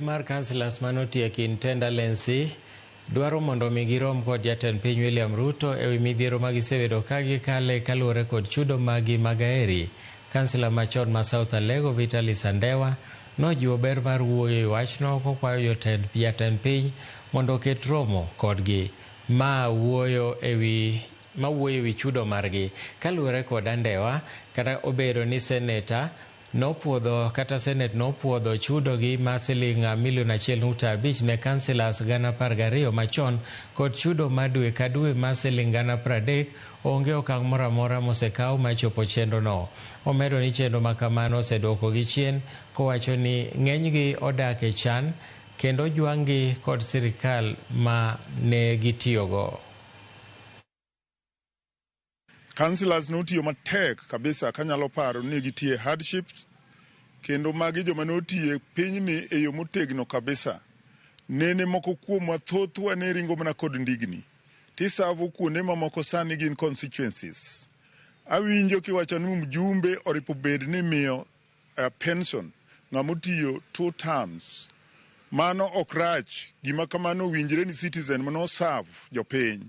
Mar councillors manotieki in Tendalensi dwaro mondo mi girom kod jatend piny William Ruto ewi midhiero ma gisebedo ka gikale kaluwore kod chudo magi mag aeri. Kansila machon ma South Alego Vitalis Andewa nojiwo ber mar wuoyo e wachno kokwayo jotend jatend piny mondo oket romo kodgi ma wuoyo ewi mawuoyo ewi chudo margi. Kaluwore kod Andewa, kata obedo ni seneta nopuodho kata senet nopuodho chudogi ma siling milion 1.5 ne councillors 12,000 machon kod chudo ma dwe ka dwe ma siling 30,000, onge okang' moro amora mosekaw mar chopo chenro no. Omedo ni chenro ma kamano oseduokogi chien kowacho ni ng'enygi odak e chan kendo ojwang'gi kod sirikal ma ne gitiyogo. Councillors notiyo matek kabisa kanyalo paro ni gitie hardships kendo magi joma notiyo e pinyni e yo motegno kabisa. Nene moko kuomwa thothwa ne ringo mana kod ndigni. Tisavo kuonde mamoko sani gin constituencies. Awinjo kiwacho ni mjumbe oripo bed ni miyo pension ng'ama otiyo two terms. Mano ok rach, gima kamano owinjre ni citizen mano serve jopiny.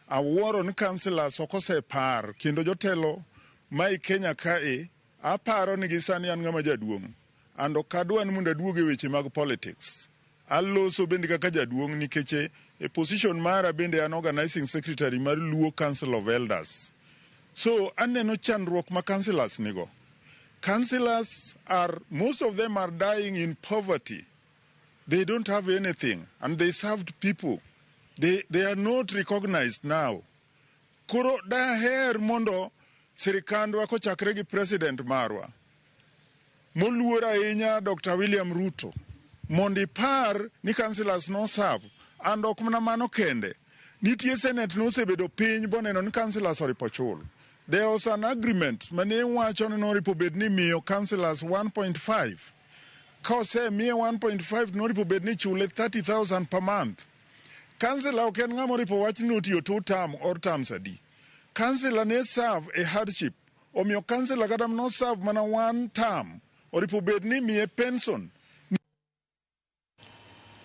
Awuoro ni councillors ok osepar kendo jotelo ma i Kenya kae aparo ni gi sani an ng'ama jaduong' and ok adwa ni mondo aduog e weche mag politics. Aloso bende kaka jaduong' nikech e position mara bende an organizing secretary mar Luo Council of Elders. So aneno chandruok ma councillors nigo. Councillors are, most of them are dying in poverty. They don't have anything and they served people. They are not recognized now. Koro daher mondo sirikandwa kochakre gi president marwa moluor ahinya Dr. William Ruto mondo ipar ni councillors no serve and ok mana mano kende nitie senate nosebedo piny boneno ni councillors oripo chul. There was an agreement mane wacho ni noripo bed ni miyo councillors 1.5 ka osemiye 1.5 noripo bed ni chule 30,000 per month. Councillor ok en ng'ama oripo wach ni otiyo two term or terms adi. Councillor ne serve a hardship omiyo councillor kata no serve mana one term oripo bed ni miye pension.